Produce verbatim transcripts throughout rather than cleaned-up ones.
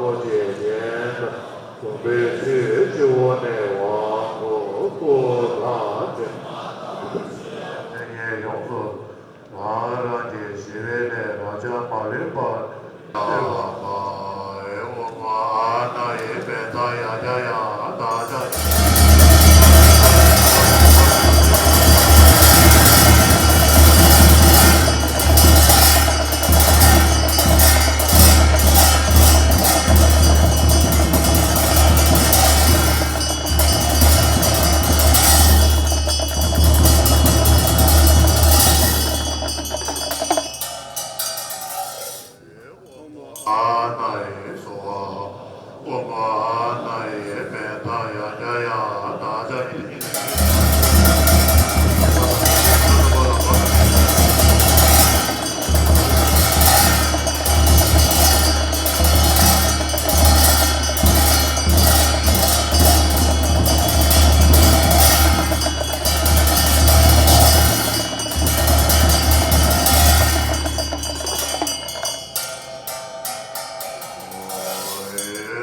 ཁོ་རྗེས་དྲན་དང་གོང་འཕེལ་ཚུལ་སྤྱི་བོ་ནས་དབང་བསྐུར་སྐུ་ལྷ་འདྲེ། ལྷ་ཡོངས་སུ་རང་རང་གི་ཞི་བའི་ལས་རང་ཅག་མ་ལུས་པར་སྤེལ་བ། ཨོཾ་ཨཱཿནྡྷ་ཡེ་པདྨ་ཡ་ཛྙཱ་ཡ་ཏཱ་ཛྙཱ། ཨཱཿནྡྷ་ཡེ་སྭཱ་ཧཱ། ཨོཾ་ཨཱཿནྡྷ་ཡེ་པདྨ་ཡ་ཛྙཱ་ཡ་ཏཱ་ཛྙཱ།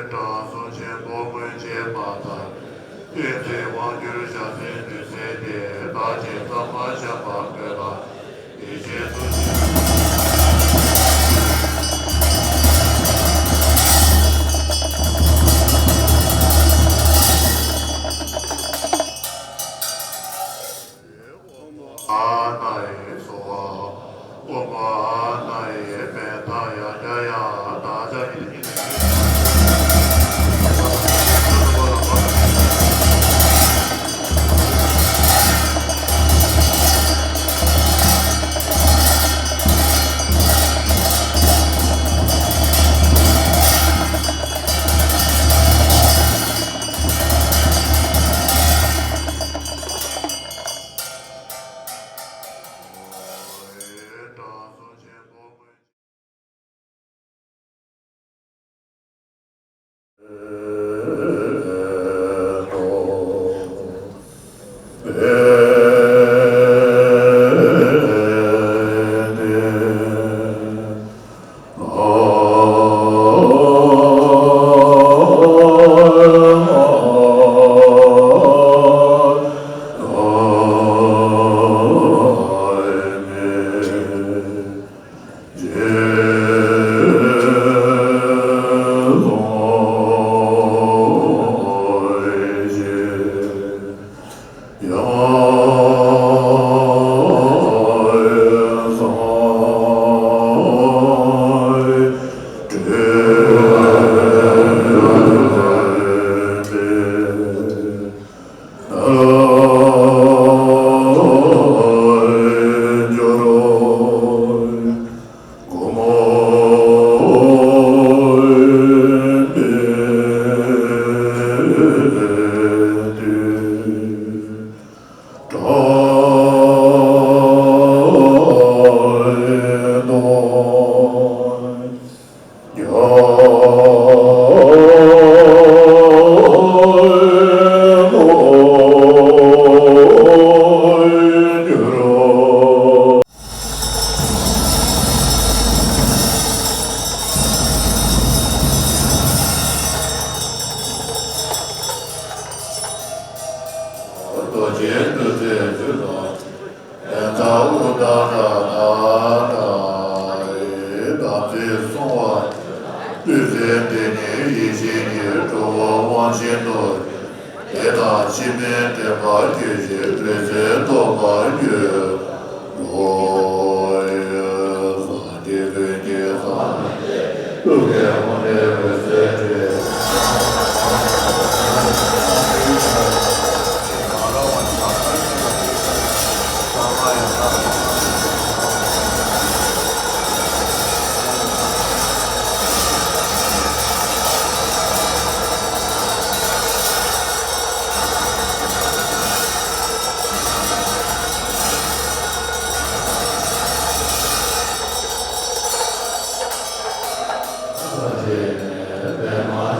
དྲང་སྲོང་ཆེན་པོ་སྔོན་ཆད་མ་ཐག་ཏུ་བསྟན་འཛིན་དབང་སྒྱུར་ཞབས་སེན་བདུད་རྩི་སྟེ། བདག་གིས་ཚད་མར་བཤམས་པ་བཀོད་ལ། ཡེ་ཤེས་སུ་ཨཱཿནྡྷ་ཡེ་སྭཱ་ཧཱ། ཨོཾ་ཨཱཿནྡྷ་ཡེ་པདྨ་ཡ་ཛྙཱ་ཡ་ཏཱ་ཛྙཱ། རྡོ་རྗེ་བདུད་རྩིའི་རྒྱུ་དང་། དམ་ཚིག་སྲུང་བ། བདུད་རྩི་འདི་ནི་ཡེ་ཤེས་ཀྱི་དྲོད་འོད་དབང་བཞིན་དུ། དེ་དག་འཆི་མེད་དྲན་པ་སྐྱེ་ཞིང་ལུས་སེམས་རྟོགས་པར་འགྱུར་རོ། སངས་རྒྱས་ཀུན་གྱི་སངས་རྒྱས། ཐུགས་ཀའི་དབང་ལས་འོད་ཟེར་འཕྲོས། ས་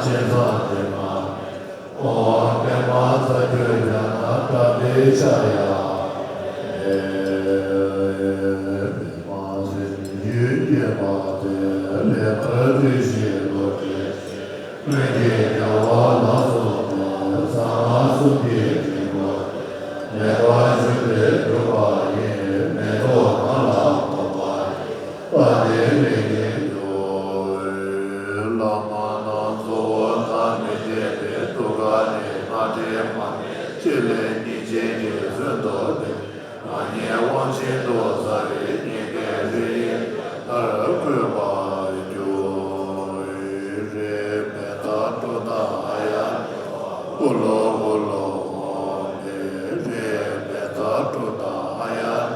ཆེན་པདྨ་སྤྱན་རས་པདྨ། ཨོཾ་པདྨ་རྩ་བརྒྱུད་ཡང་དག་དགྲ་འདིའི་ཕྱག་ཡར་འཕེན། པདྨ་སེམས་རྒྱུད་བསྐྱེད་མ་ཚད་ལས་མཐའ་བྲལ་ཞིང་བློ་བྲལ་ཞིང་། ལས་སྙིང་རྗེ་གིས་གསོན་ཏོ་སྟེ། རང་ཉིད་དབང་ཆེན་དུ་ཟ་བའི་སྙིང་གའི་རིགས་ལྟར་བཀོད་པར་གྱུར། རེ་བེ་ཏ་ཀྲུ་ཏ་ཨ་ཡ། ཧུ་ལོ་ཧུ་ལོ་ཧོ་མེ་རེ་བེ་ཏ་ཀྲུ་ཏ་ཨ་ཡ།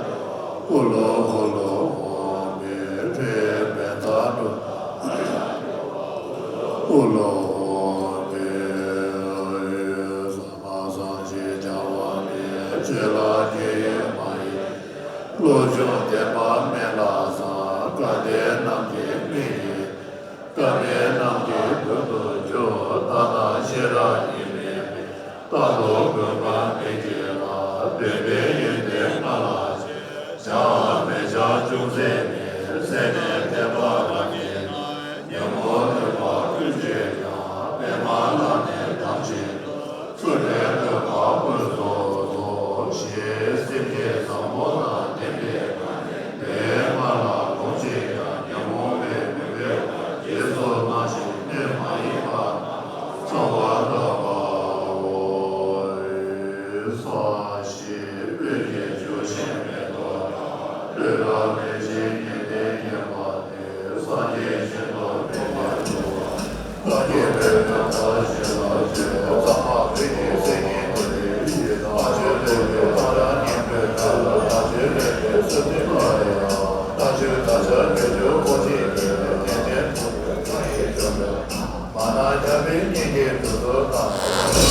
ཧུ་ལོ་ཧུ་ལོ་ཧོ་མེ་རེ་བེ་ཏ་ཀྲུ་ཏ་ཨ་ཡ། ཧུ་ལོ་ཧོ་མེ། ས་མ་སང་ཞེས་བྱ་བ་ནི་ཆོས་ལ་རྒྱུ་ཡོད་མ་ཡིན། བློ་ཆུང་དད་པ་མེད་ལ་སངས། སྐལ་ལྡན་རྣམས་ཀྱི་མིག་ཡིན། སྐལ་མེད་རྣམས་ཀྱི་མདུན་དུ་བྱོན། ལྟ་སྟངས་ཤེས་རབ་ཉིད་མེད་པས། རྟག་ཏུ་གུས་པ་མི་བསྐྱེད་ལ། སྟོན་པའི་ཡོན་ཏན་ལྔ་ལ་ཞེན། བྱ་མི་བྱ་ཅུང་ཟད་མེད། སེམས་ནི་དད་པ་རང་ཉིད་ན། ཉོན་མོངས་གནོད་པ་ཀུན་སྤྱོད་ཀྱང་། པདྨ་ལ་ནི་དམ་བཅས་ཏོ། ཚུལ་ཁྲིམས་གནོད་པ་ཀུན་སོགས་སོ། ཞེས་སེམས་བསྐྱེད་ཟབ་མོ་དང་ལྡན་པའི་བཀའ་དེ་སྔ་ལ་གང་བྱས་ཀྱང་ཉོན་མོངས་པའི་མུན་པའི་དབང་རྗེས་སུ་བླངས་ཤིང་གནོད་མ་ཡིན་པ་རྣམས་ལ་ཚངས་པར་སྟོན་པའོ། ས་གཞི་དབུས་ཀྱི་ཆུ་ཤིང་མེ་ཏོག་དང་། ལྷོད་ལྷོད་ལེགས་བྱས་ཉི་ཟླའི་བརྙན་པ་སྟེ། སངས་རྒྱས་ཞིང་དུ་འགྲོ་བར་འགྱུར་བ། སངས་རྒྱས་པའི་རྣམ་ཐར་ཞེས་པ་བརྗོད། གཙང་མ་བོད་ཀྱི་སེང་གེ་འདི་ཡི་ཡུལ་དང་། ལྷ་ཆོས་སློབ་དཔོན་ལྷ་རམས་སྙིང་པོའི་ཚལ། ལྷ་ཆོས་སློབ་དཔོན་བསོད་ནམས་ལ་ཡང་། ལྷ་ཆོས་དར་ཞགས་ཉི་ཤུ་ཀོ་ཅན་གྱི་ནན་ཏན་ཕུག་པའི་ཁང་ཡིག་བྱོན་པའི་མ་ནང་རྒྱ་བོད་གཉིས་ཀྱི་གྲུབ་ཐོབ་དང་།